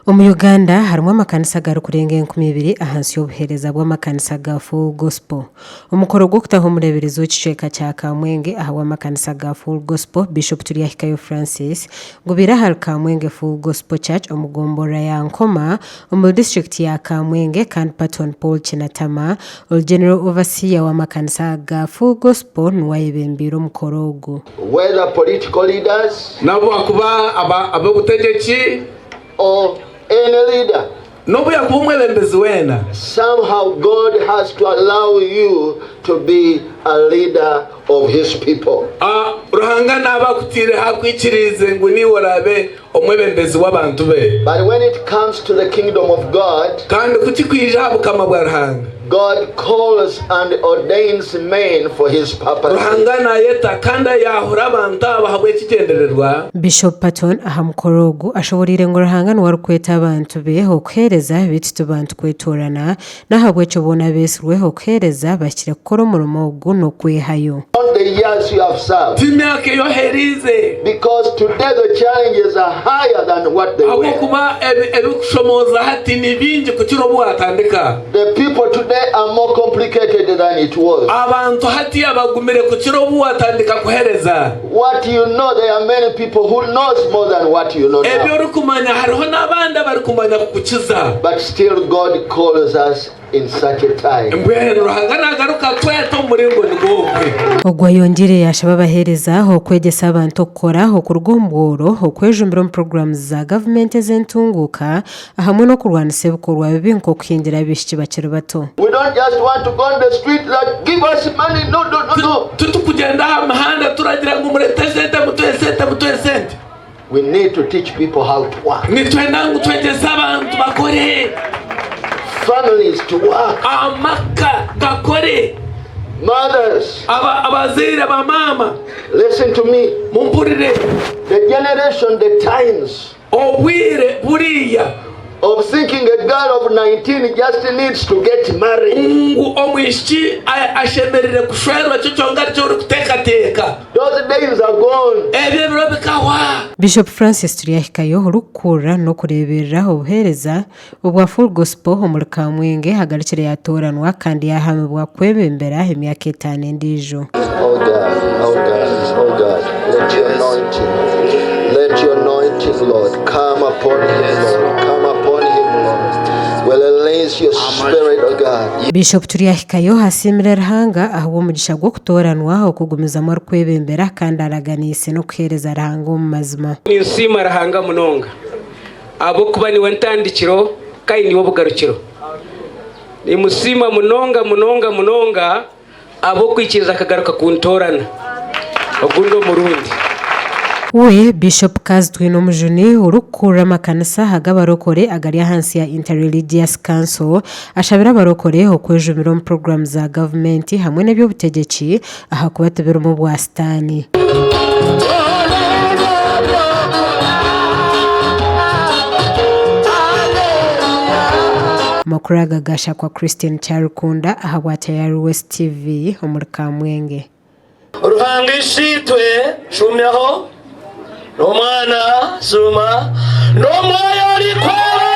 Omu Uganda harimu amakanisa agarikurenga 2000 ahansi y'obuheereza bw'amakanisa ga Full Gospel. Omukoro gw'okutaho omureeberezi w'ekicweka kya Kamwenge ahabw'amakanisa ga Full Gospel, Bishop Turyahikayo Francis, gubaire ahari Kamwenge Full Gospel Church omu gomborora ya Nkoma omuri disiturikiti ya Kamwenge kandi Patton Paul Kinatama, ori General Overseer w'amakanisa ga Full Gospel niwe ayebembeire omukoro ogu. Whether political leaders. N'obu baakuba ab'obutegyeki. Or any leader. N'obu yaakuba omwebembezi weena. Somehow God has to allow you to be a leader of his people. Ruhanga naaba akutaireho akwikiriize ngu niiwe oraabe omwebembezi w'abantu be. But when it comes to the kingdom of God. Kandi ku kikwija aha bukama bwa Ruhanga. God calls and ordains men for his purposes. Ruhanga naayeta kandi ayahura abantu abo ahabw'ekigyendererwa. Bishop Patton aha mukoro ogu ashoboreire ngu Ruhanga niwe arikweta abantu be okuheereza beitu ti bantu kwetoorana, n'ahabw'ekyo boona abeetsirwe okuheereza bahikire kukora omurimo ogu n'okwehayo. Not the years you have served. Ti myaka ei oheereize. Because today the challenges are higher than what they were. Ahabw'okuba ebirikushomooza hati ni bingi kukira obu waatandika. The people today are more complicated than it was. Abantu hati abagumire kukira obu watandika kuhereza. What you know there are many people who knows more than what you know now. Ebi orikumanya hariho n'abandi abarikumanya kukukiza. But still God calls us in such a time. Mbwenu Ruhanga nagaruka atweta omu muringo nigwo ogwe. Ogu ayongiire yaashaba abaheereza okwegyesa abantu okukora, okuruga omu bworo, okwejumbira omu puroguraamu za gavumenti ez'entunguuka, Ahamwe n'okurwanisa ebikorwa bibi nk'okuhingira abaishiki bakiri bato. We don't just want to go on the street like give us money no no no no. Titukugyenda aha mihanda turagira ngu murete esente mutuhe esente mutuhe esente. We need to teach people how to work. Nitwenda ngu twegyese abantu bakore. Families to work. Amaka gakore. Mothers. Abazaire ba maama. Listen to me. Mumpurire. The generation, the times. Obwire buriya. Of thinking a girl of 19 just needs to get married. Ngu omwishiki ashemerire kushwerwa kyo kyonka nikyo orikuteekateeka. Those days are gone. Ebyo ebiro bikahwa. Bishop Francis Turyahikayo orikukurira n'okureeberera obuheereza obwa Full Gospel omuri Kamwenge agarukire yaatooranwa kandi yaahamibwa kwebembera emyaka etaano endiijo. Oh God, oh God, oh God, let your anointing, let your anointing, Lord, come upon him, Lord, come upon him, Lord. Will release your spirit, oh God. Bishop Turyahikayo asiimire Ruhanga ahabw'omugisha gw'okutooranwa okugumizamu arikwebembera kandi araganiise n'okuheereza Ruhanga omu mazima. Ninsiima Ruhanga munonga. Ahabw'okuba niwe ntandikiro kandi niwe bugarukiro. Nimusiima munonga munonga munonga ahabw'okwikiriza akagaruka kuntoorana ogundi omurundi. We Bishop Kazi Twinomujuni orikukurira amakanisa ag'abarokore agari ahansi ya Inter-Religious Council ashabire abarokore okwejumira omu puroguraamu za gavumenti hamwe n'eby'obutegyeki ahakuba tibirimu bwa sitaani. Amakuru aga gashakwa Christine Kyarikunda ahabwa Tayari West TV omuri Kamwenge. Ruhanga Isitwe, shumyaho, n'Omwana, shuma, n'Omwoyo Orikwera.